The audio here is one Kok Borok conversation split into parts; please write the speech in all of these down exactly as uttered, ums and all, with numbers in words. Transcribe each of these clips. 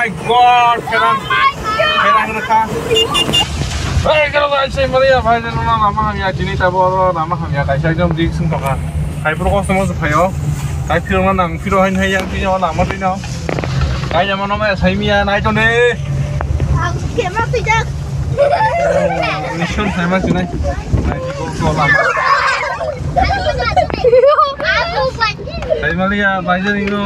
My God, pherang, pherang rwkha. Hey, kero guys, saya mari ya, bhai, jeno na lama hamya, chini tabo oro lama hamya, kaisa ekdom dik sung tongkha. Hai pro kosto mo phayo. Kai phiro na nang phiro hai hai yang phiro lama twi no. Kai jama no ma sai miya nai to ne. Aku kema tijak. Nishon sai ma sinai. Nai ko ko lama. Aku lagi. Sai mari ya, bhai, jeno.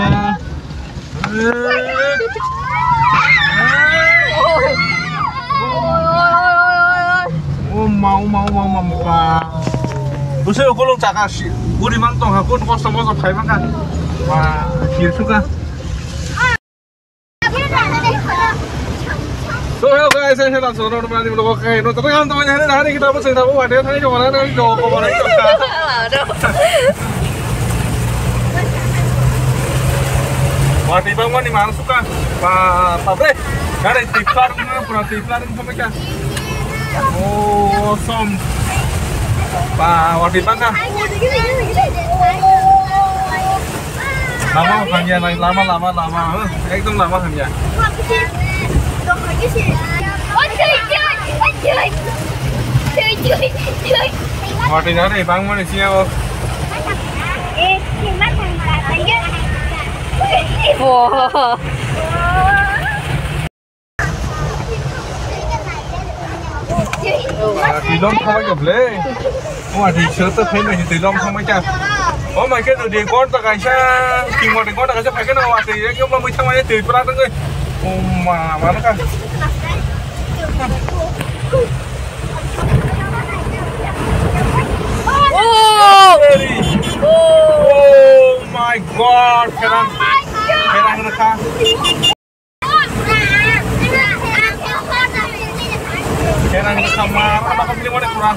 O ma, o ma, o ma, o ma, o ma. Bwsai ukulung chaka si, guri mang tong ha, kun kosto mosto phai mang kha. Ba, kir suka. So hello guys, saya Helan Sono, teman di vlog kayak no, tapi kan teman hari hari kita apa sih, tahu ada yang tanya mana, ada yang jawab apa, ada yang jawab. Wati bang wani mar suka. Pa, pa bre. Kare tiplar na pura tiplar na pura ka. Oh, som. Pa, wati bang ka. Lama hamya nai, lama, lama, lama. Ekdom lama hamya. Wati na re bang mani siya o. Wah. Twi lom thangbai kha ble. O ma twi sir ta phai mai twi lom thangbai kha. O ma khe twi gon ta kaisa, twi mo twi gon ta kaisa phai khe na wa twi ek yom lom thangbai twi pra tong. O ma ma ka. Oh! Oh my God! Pherang, pherang rwkha. Pherang rwkha ma, rwkha ma, bini mane pura.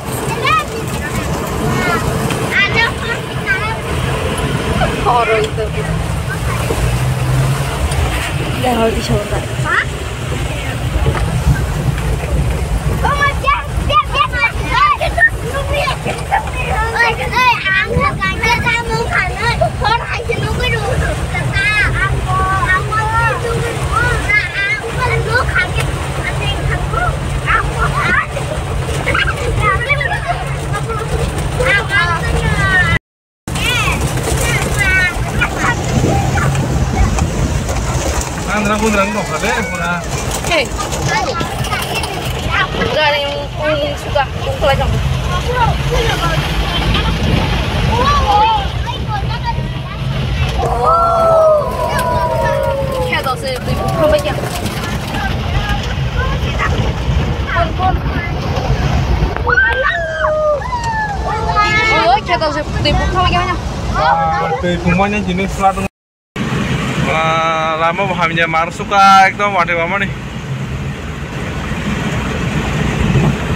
Oro itu. Dah, oro di sana. Andra kudra nokha de pura. Hey. Gari ung suka ung khlai jang. Khe do se twi bukhang bai kya. Kon, kon. Oh, khe do se twi bukhang bai kya na. Ah, twi bukhang bai ni jinis pla. Ah, lama bo hamya mar suka ekdom wati bamani.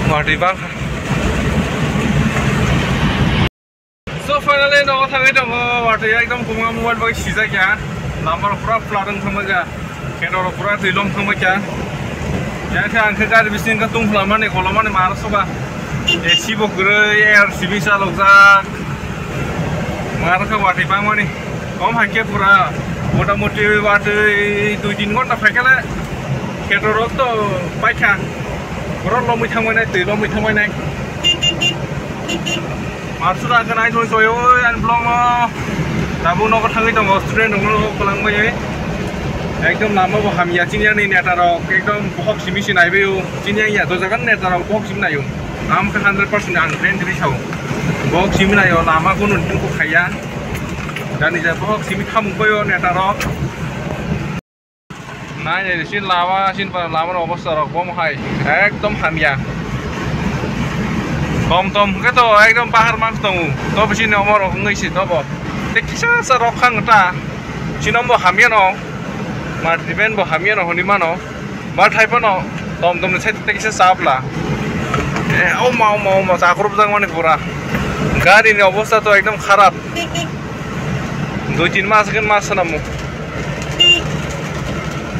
Wati bang. So finally nogo thangwi tongo, watwi ekdom kwbangma mobile bai sijak ya. Lama rok pura flooding thangma ja. Khe norok pura twi lom thangma kya. Ya khe ang khe gari bising khe tung phlamani kolomani mar soba. A C bo kwrwi, air simi chalokjak. Mar khe watwi bangmani. Kom hai khe pura motamoti watwi dui tin ghonta phai khe le khe norok to paikha. Borok lomwi thangmani, twi lomwi thangmani. Marsura khe nai thung soi oi ani vlog no. Tabuk nogo thangwi tongo student rok no kwlangwi. Ekdom lama bo hamya chini ani neta rok ekdom bohok simi se naibai o. Chini ani yato jaga neta rok bohok simi naio. Am khe hundred percent ang guarantee ri sao. Bohok simi naio lama kunu tungkuk khaiya. Dani ja bohok simi khamung bai o neta rok. Nai nai sin lama sin pa lama ni obostha rok bom hai ekdom hamya. Tom tom khe to ekdom pahar mang tongo. To bisi ni omo rok wngwi si to bo. Te kisa sa rok khang ta. Sinom bo hamya no. Martiben bo hamya no hwnwi mano. Mar thai phano tom tom ni side te kisa chapla. Eh, oma oma oma chakrupjak mani pura. Gari ni obostha to ekdom kharap. Dui tin mas khe mas swnamo.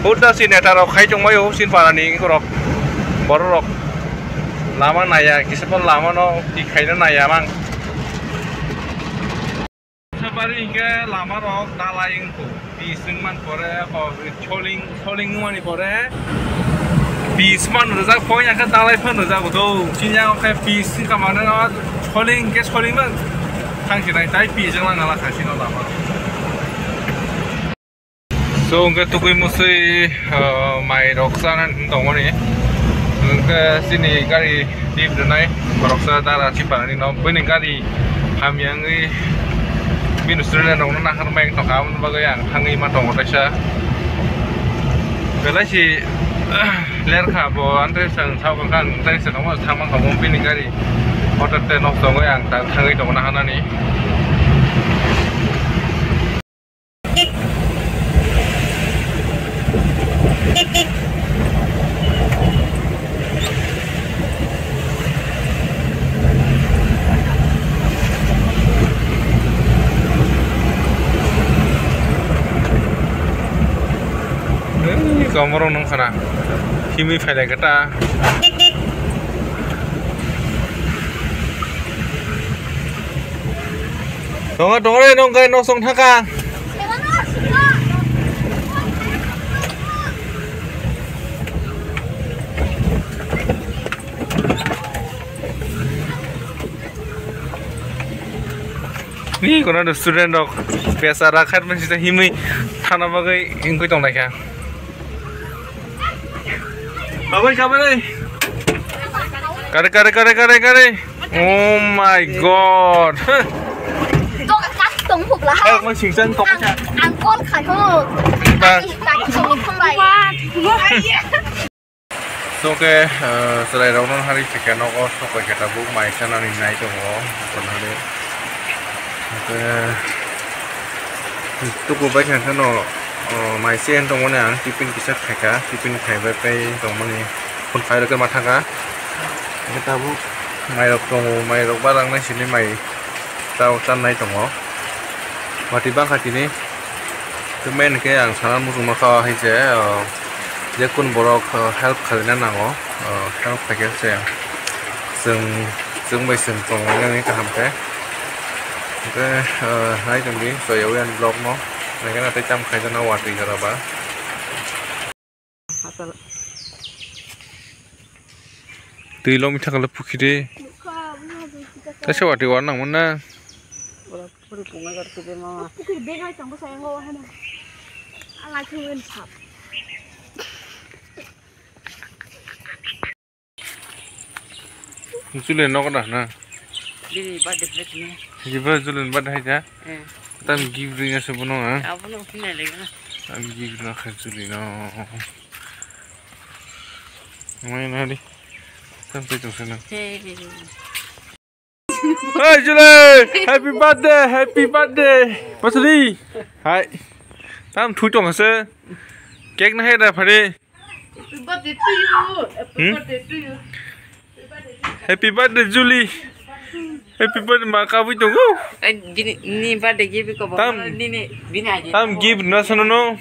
Hudda si neta rok khai tongmai o sin para ni rok. Borok rok. Lama naya, kisa pon lama no ti khaina naya mang. Sapari, Ke lama rok dalai wngkho, pis wngman pore, o soling, soling wngmani pore, pis man rwjak, phone ya khe dalai phan rwjago do, chini yago khe pis wngkha mane, o soling, hwnkhe soling man thang sinai, tai pis wngna nang la kha chini lama rok. So, hwnkhe tugui musui, ah, mai rok chana tongmani. Hwnkhe chini gari tip rwnai, boroksa dara chipanani no. Bini gari hamya wngwi bini student rokno nahar mai tongkha, aboni bagwi ang thangwi ma tongo kaisa. Belai si lerkha bo, antre chwng sao kha, antre chwng tongma thangma kha bo bini gari. Hothatte nok tongwi ang ta thangwi tongo naharnani. Ei, komorok nung khana himwi phailai khe ta. Tongo, tongo re, nong kai nok song thangkha. Ni kono student rok besa rakhat man sita himwi thana bagwi wngwi tong lai kha. Kabari, kabari. Kare, kare, kare, kare, kare. Oh my God. Tok, tak, tong, huk, lah. Eh, mo singsan, tok, ang, ang call kha, ho. Ba. Taki, taki, song, phone bai. So, ke, eh, chwrai rok no hari se ke nogo sok bai khe tabuk mai chanani nai tongo. Kon hari. Ke, tuku bai khe no, oh, mai se tongo ne ang tiffin kisa khaika, tiffin khaibai pai tongmani. Phone khai rok ma thangka. Hwnkhe tabuk mairok tongo, mairok barang nai sini mai chao channai tongo. Watwi bangkha tini. Tei main khe ang sana muchungma kha hai se, o, je kun borok, o, help khlaina nango, o, help khaikhe se chwng, chwng bai chwng tonglainani kaham khe. Hwnkhe, o, nai tongdi, chwrawi ani vlog no. Naikhe na tei tamo khaijak na watwi jora ba. Twi lomwi thangkha le pukhiri. Kaisa watwi uanang mano. Julian nogo da na? Bini birthday plate ni. Jibo Julian birthday hai ja? Eh. Tam gift ring ase bono, ha? Abono hinai lagi na. Tam gift ring ase Julian no. Mai na di. Tam sai tong sana. Hey. Hey Julian, happy birthday, happy birthday. Pasali. Hai. Tam thui tong ase. Cake na hai da phari. Happy birthday to you. Happy Hmm? birthday to you. Happy birthday, Julie. Happy birthday, ma kabui tongo. Eh, bini, ni birthday gift ko bo. Tam, Ni, ni, bini aji. Tam gift na sono no.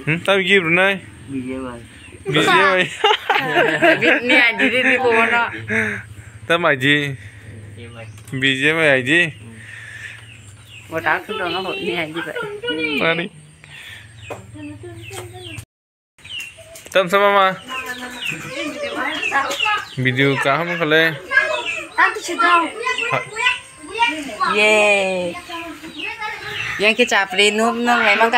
Hmm, tam gift na. Bijay bhai. Bijay bhai. Bi-, ni aji di, di bo no. Tam aji. Bijay bhai. Bijay bhai aji. Bo tak tu dong, ni aji bhai. Ani. Tam sama ma. Video kaham khale. Ye. Yang ke chapri nuk nuk memang